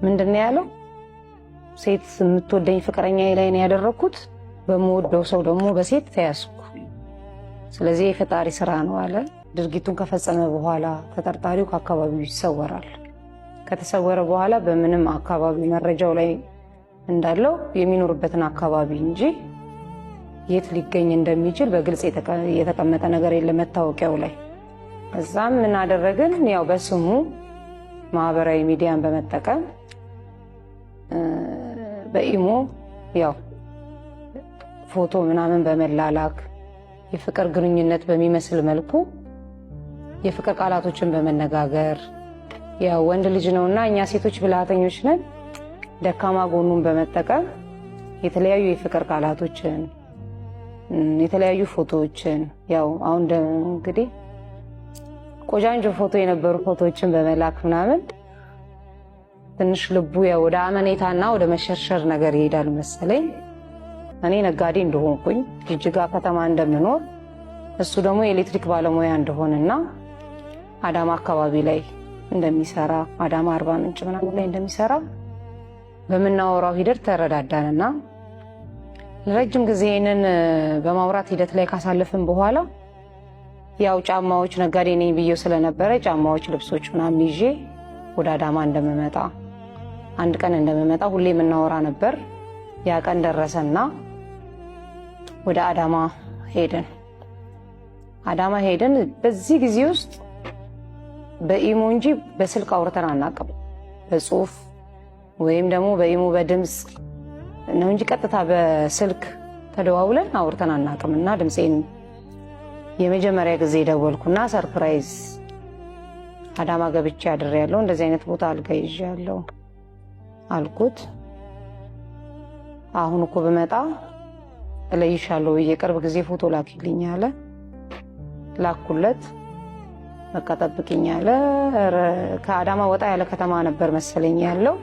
ምንድን ነው ያለው? ሴት የምትወደኝ ፍቅረኛ ላይ ነው ያደረኩት፣ በምወደው ሰው ደግሞ በሴት ተያዝኩ። ስለዚህ የፈጣሪ ስራ ነው አለ። ድርጊቱን ከፈጸመ በኋላ ተጠርጣሪው ከአካባቢው ይሰወራል። ከተሰወረ በኋላ በምንም አካባቢ መረጃው ላይ እንዳለው የሚኖርበትን አካባቢ እንጂ የት ሊገኝ እንደሚችል በግልጽ የተቀመጠ ነገር የለም መታወቂያው ላይ። እዛም ምን አደረግን? ያው በስሙ ማህበራዊ ሚዲያን በመጠቀም በኢሞ ያው ፎቶ ምናምን በመላላክ የፍቅር ግንኙነት በሚመስል መልኩ የፍቅር ቃላቶችን በመነጋገር፣ ያው ወንድ ልጅ ነውና እኛ ሴቶች ብልሃተኞች ነን፣ ደካማ ጎኑን በመጠቀም የተለያዩ የፍቅር ቃላቶችን፣ የተለያዩ ፎቶዎችን፣ ያው አሁን እንግዲህ ቆጃንጆ ፎቶ የነበሩ ፎቶዎችን በመላክ ምናምን ትንሽ ልቡ ያው ወደ አመኔታና ወደ መሸርሸር ነገር ይሄዳል መሰለኝ። እኔ ነጋዴ እንደሆንኩኝ፣ ጅጅጋ ከተማ እንደምኖር፣ እሱ ደግሞ የኤሌክትሪክ ባለሙያ እንደሆነና አዳማ አካባቢ ላይ እንደሚሰራ፣ አዳማ አርባ ምንጭ ምናምን ላይ እንደሚሰራ በምናወራው ሂደት ተረዳዳንና ለረጅም ጊዜ ይህንን በማውራት ሂደት ላይ ካሳለፍን በኋላ ያው ጫማዎች፣ ነጋዴ ነኝ ብዬው ስለነበረ ጫማዎች፣ ልብሶች ምናምን ይዤ ወደ አዳማ እንደምመጣ፣ አንድ ቀን እንደምመጣ ሁሌ የምናወራ ነበር። ያ ቀን ደረሰና ወደ አዳማ ሄድን። አዳማ ሄድን። በዚህ ጊዜ ውስጥ በኢሞ እንጂ በስልክ አውርተን አናውቅም። በጽሁፍ ወይም ደግሞ በኢሞ በድምፅ ነው እንጂ ቀጥታ በስልክ ተደዋውለን አውርተን አናውቅም። እና ድምፄን የመጀመሪያ ጊዜ ደወልኩና surprise፣ አዳማ ገብቼ አድሬያለሁ፣ እንደዚህ አይነት ቦታ አልጋ ይዤ ያለው አልኩት። አሁን እኮ ብመጣ እለይሻለሁ ብዬ ቅርብ ጊዜ ፎቶ ላኪልኝ አለ። ላኩለት። በቃ ጠብቂኝ አለ። ከአዳማ ወጣ ያለ ከተማ ነበር መሰለኝ ያለው።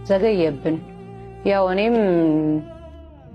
ዘገየብን። ያው እኔም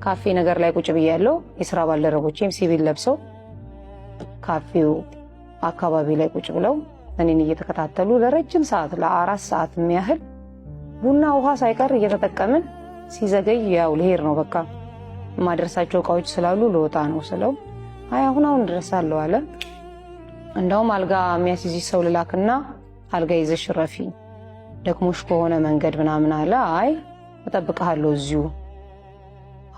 ካፌ ነገር ላይ ቁጭ ብያለሁ። የስራ ባልደረቦቼም ሲቪል ለብሰው ካፌው አካባቢ ላይ ቁጭ ብለው እኔን እየተከታተሉ ለረጅም ሰዓት፣ ለ4 ሰዓት የሚያህል ቡና ውሃ ሳይቀር እየተጠቀምን ሲዘገይ ያው ልሄድ ነው፣ በቃ የማደርሳቸው እቃዎች ስላሉ ልወጣ ነው ስለው አይ አሁን አሁን ደርሳለሁ አለ። እንደውም አልጋ የሚያስይዝሽ ሰው ልላክና አልጋ ይዘሽ ረፊ፣ ደክሞሽ ከሆነ መንገድ ምናምን አለ። አይ እጠብቅሃለሁ እዚሁ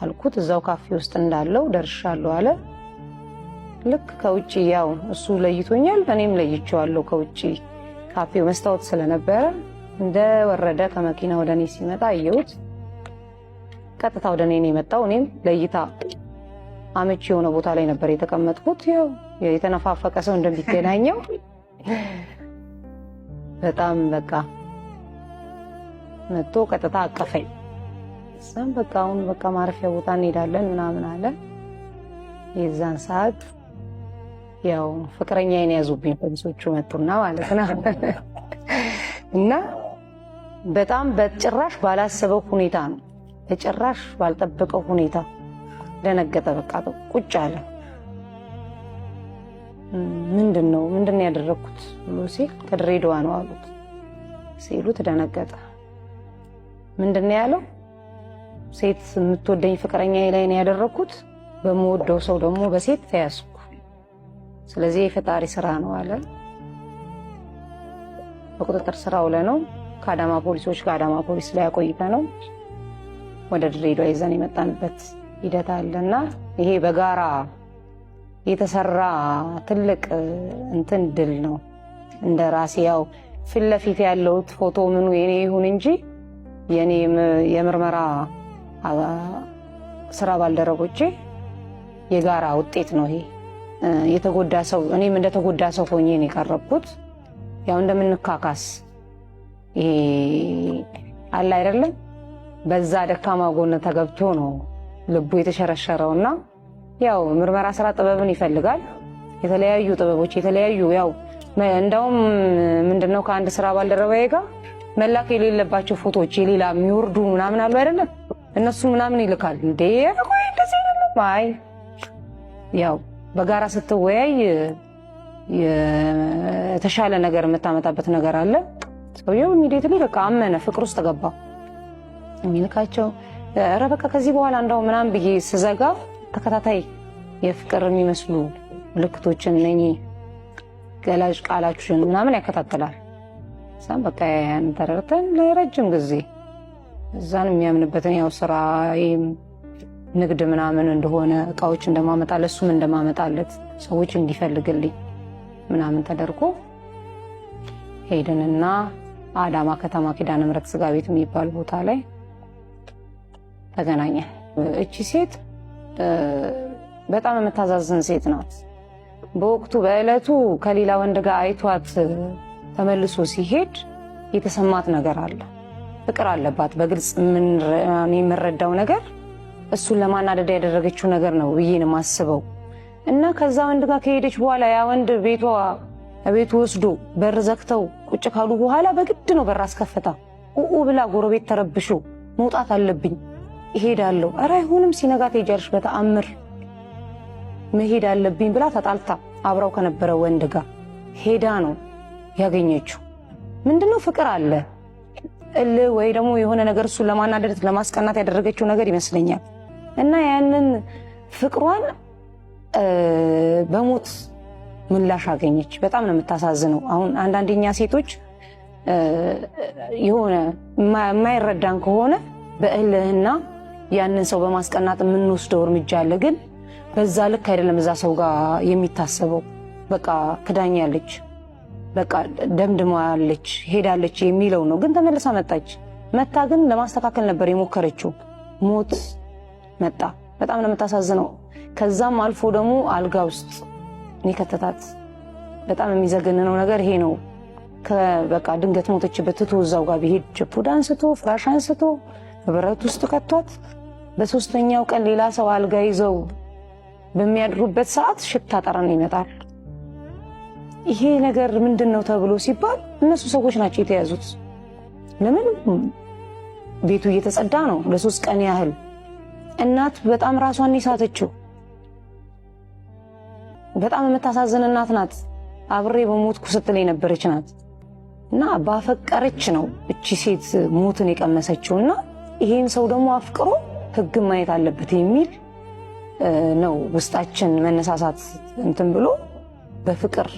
አልኩት። እዛው ካፌ ውስጥ እንዳለው ደርሻለሁ አለ። ልክ ከውጭ ያው እሱ ለይቶኛል፣ እኔም ለይቼዋለሁ። ከውጭ ካፌው መስታወት ስለነበረ እንደወረደ ከመኪና ወደ እኔ ሲመጣ አየሁት። ቀጥታ ወደ እኔ ነው የመጣው። እኔም ለእይታ አመቺ የሆነ ቦታ ላይ ነበር የተቀመጥኩት። ያው የተነፋፈቀ ሰው እንደሚገናኘው በጣም በቃ መጥቶ ቀጥታ አቀፈኝ። እዛም በቃ አሁን በቃ ማረፊያ ቦታ እንሄዳለን ምናምን አለ። የዛን ሰዓት ያው ፍቅረኛዬን ያዙብኝ ፖሊሶቹ መጡና ማለት ነው። እና በጣም በጭራሽ ባላሰበው ሁኔታ ነው፣ በጭራሽ ባልጠበቀው ሁኔታ ደነገጠ። በቃ ቁጭ አለ። ምንድን ነው ያደረግኩት ብሎ ሲል ከድሬዳዋ ነው አሉት። ሲሉት ደነገጠ። ምንድን ነው ያለው? ሴት የምትወደኝ ፍቅረኛ ላይ ነው ያደረግኩት፣ በምወደው ሰው ደግሞ በሴት ተያዝኩ። ስለዚህ የፈጣሪ ስራ ነው አለ። በቁጥጥር ስር አውለነው ከአዳማ ፖሊሶች ጋር አዳማ ፖሊስ ላይ አቆይተነው ወደ ድሬዳዋ ይዘን የመጣንበት ሂደት አለና ይሄ በጋራ የተሰራ ትልቅ እንትን ድል ነው። እንደ ራሴ ያው ፊት ለፊት ያለሁት ፎቶ ምኑ የኔ ይሁን እንጂ የኔ የምርመራ ስራ ባልደረቦቼ የጋራ ውጤት ነው ይሄ። የተጎዳ ሰው እኔም እንደተጎዳ ሰው ሆኜ ነው የቀረብኩት። ያው እንደምንካካስ ይሄ አለ አይደለም፣ በዛ ደካማ ጎን ተገብቶ ነው ልቡ የተሸረሸረውና ያው ምርመራ ስራ ጥበብን ይፈልጋል። የተለያዩ ጥበቦች የተለያዩ ያው እንደውም ምንድነው ከአንድ ስራ ባልደረባዬ ጋር መላክ የሌለባቸው ፎቶዎች የሌላ የሚወርዱ ምናምን አሉ አይደለም፣ እነሱ ምናምን ይልካል። እንዴ ቆይ እንደዚህ አይደለም። አይ ያው በጋራ ስትወያይ የተሻለ ነገር የምታመጣበት ነገር አለ። ሰውየው immediately በቃ አመነ፣ ፍቅር ውስጥ ገባ። የሚልካቸው ኧረ በቃ ከዚህ በኋላ እንደው ምናምን ብዬ ስዘጋ ተከታታይ የፍቅር የሚመስሉ ምልክቶችን እነኚህ ገላጭ ቃላችን ምናምን ያከታትላል። እዛም በቃ ያን ተረድተን ለረጅም ጊዜ እዛን የሚያምንበትን ያው ስራ ንግድ ምናምን እንደሆነ እቃዎች እንደማመጣለት እሱም እንደማመጣለት ሰዎች እንዲፈልግልኝ ምናምን ተደርጎ ሄድንና አዳማ ከተማ ኪዳነ ምሕረት ስጋ ቤት የሚባል ቦታ ላይ ተገናኘን። እቺ ሴት በጣም የምታዛዝን ሴት ናት። በወቅቱ በዕለቱ ከሌላ ወንድ ጋር አይቷት ተመልሶ ሲሄድ የተሰማት ነገር አለ። ፍቅር አለባት። በግልጽ የምንረዳው ነገር እሱን ለማናደድ ያደረገችው ነገር ነው ብዬ ነው የማስበው። እና ከዛ ወንድ ጋር ከሄደች በኋላ ያ ወንድ ቤቷ ቤቱ ወስዶ በር ዘግተው ቁጭ ካሉ በኋላ በግድ ነው በር አስከፍታ ኡኡ ብላ ጎረቤት ተረብሾ መውጣት አለብኝ እሄዳለሁ፣ ኧረ አይሆንም፣ ሲነጋ ትሄጃለሽ፣ በተአምር መሄድ አለብኝ ብላ ተጣልታ አብራው ከነበረ ወንድ ጋር ሄዳ ነው ያገኘችው። ምንድነው ፍቅር አለ እልህ ወይ ደግሞ የሆነ ነገር እሱን ለማናደድ ለማስቀናት ያደረገችው ነገር ይመስለኛል። እና ያንን ፍቅሯን በሞት ምላሽ አገኘች። በጣም ነው የምታሳዝነው። አሁን አንዳንደኛ ሴቶች የሆነ የማይረዳን ከሆነ በእልህና ያንን ሰው በማስቀናት የምንወስደው እርምጃ አለ። ግን በዛ ልክ አይደለም እዛ ሰው ጋር የሚታሰበው። በቃ ክዳኛለች፣ በቃ ደምድማለች፣ ሄዳለች የሚለው ነው። ግን ተመልሳ መጣች። መታ ግን ለማስተካከል ነበር የሞከረችው። ሞት መጣ። በጣም ነው የምታሳዝነው። ከዛም አልፎ ደግሞ አልጋ ውስጥ እኔ ከተታት። በጣም የሚዘገንነው ነገር ይሄ ነው። በቃ ድንገት ሞተችበት ትቶ እዛው ጋር ቢሄድ ችፑድ አንስቶ ፍራሽ አንስቶ ብረት ውስጥ ከቷት። በሶስተኛው ቀን ሌላ ሰው አልጋ ይዘው በሚያድሩበት ሰዓት ሽታ ጠረን ይመጣል። ይሄ ነገር ምንድን ነው ተብሎ ሲባል እነሱ ሰዎች ናቸው የተያዙት። ለምን ቤቱ እየተጸዳ ነው ለ3 ቀን ያህል። እናት በጣም ራሷን የሳተችው በጣም የምታሳዝን እናት ናት። አብሬ በሞትኩ ስትል የነበረች ናት። እና ባፈቀረች ነው እቺ ሴት ሞትን የቀመሰችውና ይሄን ሰው ደግሞ አፍቅሮ ሕግ ማየት አለበት የሚል ነው ውስጣችን መነሳሳት እንትን ብሎ በፍቅር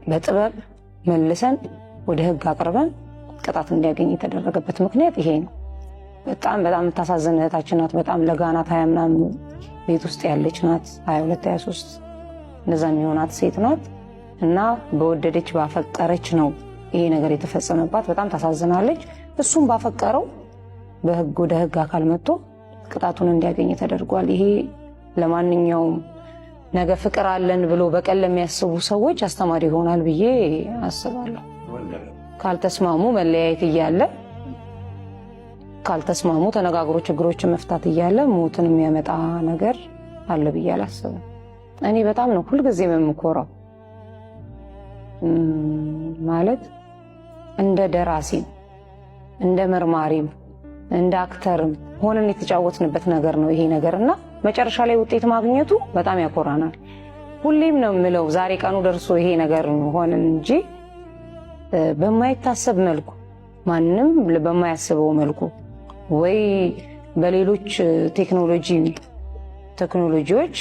በጥበብ መልሰን ወደ ሕግ አቅርበን ቅጣት እንዲያገኝ የተደረገበት ምክንያት ይሄ ነው። በጣም በጣም የምታሳዝን እህታችን ናት። በጣም ለጋ ናት። 20 ምናምን ቤት ውስጥ ያለች ናት። 22 23 እንደዛ የሚሆናት ሴት ናት። እና በወደደች ባፈቀረች ነው ይሄ ነገር የተፈጸመባት። በጣም ታሳዝናለች። እሱም ባፈቀረው በህግ ወደ ህግ አካል መጥቶ ቅጣቱን እንዲያገኝ ተደርጓል። ይሄ ለማንኛውም ነገ ፍቅር አለን ብሎ በቀል ለሚያስቡ ሰዎች አስተማሪ ይሆናል ብዬ አስባለሁ። ካልተስማሙ መለያየት እያለ ካልተስማሙ ተነጋግሮ ችግሮችን መፍታት እያለ ሞትን የሚያመጣ ነገር አለ ብዬ አላስብም። እኔ በጣም ነው ሁልጊዜ የምኮራው። ማለት እንደ ደራሲም እንደ መርማሪም እንደ አክተርም ሆነን የተጫወትንበት ነገር ነው ይሄ ነገር እና መጨረሻ ላይ ውጤት ማግኘቱ በጣም ያኮራናል። ሁሌም ነው የምለው ዛሬ ቀኑ ደርሶ ይሄ ነገር ሆነን እንጂ በማይታሰብ መልኩ ማንም በማያስበው መልኩ ወይ በሌሎች ቴክኖሎጂዎች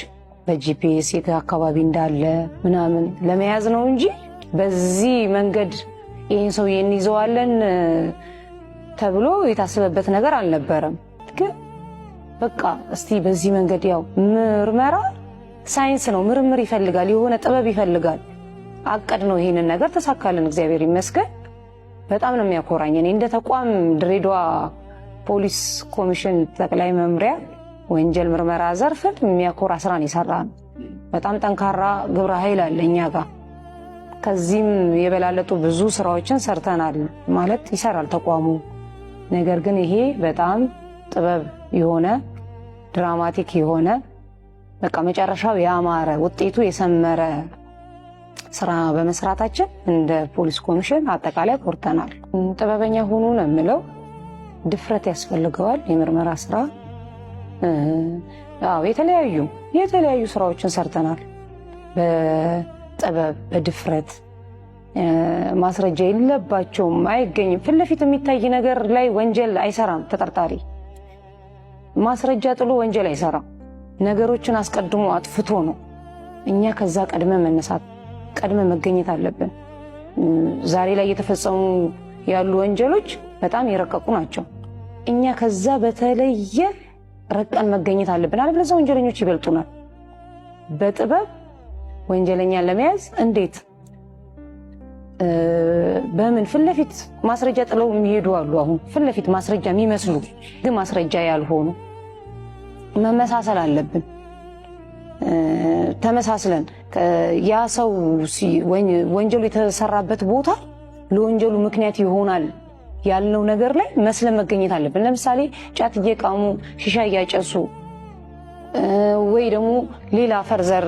በ GPS የት አካባቢ እንዳለ ምናምን ለመያዝ ነው እንጂ በዚህ መንገድ ይህን ሰውዬ እንይዘዋለን ተብሎ የታሰበበት ነገር አልነበረም። ግን በቃ እስቲ በዚህ መንገድ ያው ምርመራ ሳይንስ ነው፣ ምርምር ይፈልጋል፣ የሆነ ጥበብ ይፈልጋል። አቀድ ነው ይሄንን ነገር ተሳካልን፣ እግዚአብሔር ይመስገን። በጣም ነው የሚያኮራኝ። እኔ እንደ ተቋም ድሬዳዋ ፖሊስ ኮሚሽን ጠቅላይ መምሪያ ወንጀል ምርመራ ዘርፍን የሚያኮራ ስራን የሰራ ነው። በጣም ጠንካራ ግብረ ኃይል አለ እኛ ጋር። ከዚህም የበላለጡ ብዙ ስራዎችን ሰርተናል ማለት ይሰራል ተቋሙ። ነገር ግን ይሄ በጣም ጥበብ የሆነ ድራማቲክ የሆነ በቃ መጨረሻው ያማረ ውጤቱ የሰመረ ስራ በመስራታችን እንደ ፖሊስ ኮሚሽን አጠቃላይ ኮርተናል። ጥበበኛ ሁኑ ነው የምለው። ድፍረት ያስፈልገዋል የምርመራ ስራ። አዎ የተለያዩ ስራዎችን ሰርተናል። በጥበብ በድፍረት ማስረጃ የለባቸውም፣ አይገኝም። ፊት ለፊት የሚታይ ነገር ላይ ወንጀል አይሰራም። ተጠርጣሪ ማስረጃ ጥሎ ወንጀል አይሰራም። ነገሮችን አስቀድሞ አጥፍቶ ነው። እኛ ከዛ ቀድመ መነሳት ቀድመ መገኘት አለብን። ዛሬ ላይ እየተፈጸሙ ያሉ ወንጀሎች በጣም የረቀቁ ናቸው። እኛ ከዛ በተለየ ረቀን መገኘት አለብን። አለበለዚያ ወንጀለኞች ይበልጡናል። በጥበብ ወንጀለኛን ለመያዝ እንዴት በምን ፊት ለፊት ማስረጃ ጥለው የሚሄዱ አሉ። አሁን ፊት ለፊት ማስረጃ የሚመስሉ ግን ማስረጃ ያልሆኑ መመሳሰል አለብን። ተመሳስለን ያ ሰው ወንጀሉ የተሰራበት ቦታ ለወንጀሉ ምክንያት ይሆናል ያልነው ነገር ላይ መስለን መገኘት አለብን። ለምሳሌ ጫት እየቃሙ ሺሻ እያጨሱ ወይ ደግሞ ሌላ further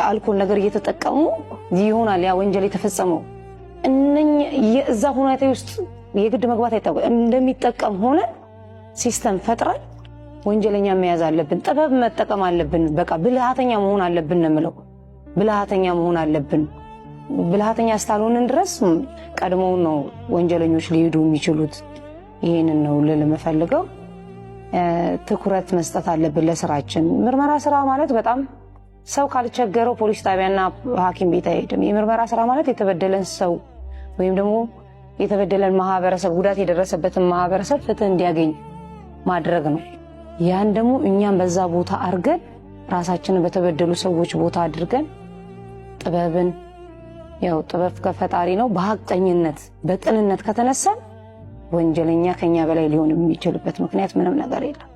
አልኮል ነገር እየተጠቀሙ ይሆናል ያ ወንጀል የተፈጸመው። እዛ ሁኔታ ውስጥ የግድ መግባት አይታወቅም። እንደሚጠቀም ሆነ system ፈጥረን ወንጀለኛ መያዝ አለብን። ጥበብ መጠቀም አለብን። በቃ ብልሃተኛ መሆን አለብን ነው የምለው። ብልሃተኛ መሆን አለብን። ብልሃተኛ እስካልሆንን ድረስ ቀድሞው ነው ወንጀለኞች ሊሄዱ የሚችሉት። ይህንን ነው ልል የምፈልገው። ትኩረት መስጠት አለብን ለስራችን። ምርመራ ስራ ማለት በጣም ሰው ካልቸገረው ፖሊስ ጣቢያና ሐኪም ቤት አይሄድም። የምርመራ ስራ ማለት የተበደለን ሰው ወይም ደግሞ የተበደለን ማህበረሰብ፣ ጉዳት የደረሰበትን ማህበረሰብ ፍትህ እንዲያገኝ ማድረግ ነው። ያን ደግሞ እኛም በዛ ቦታ አድርገን ራሳችንን በተበደሉ ሰዎች ቦታ አድርገን ጥበብን፣ ያው ጥበብ ከፈጣሪ ነው። በሀቀኝነት በቅንነት ከተነሳን ወንጀለኛ ከኛ በላይ ሊሆን የሚችልበት ምክንያት ምንም ነገር የለም።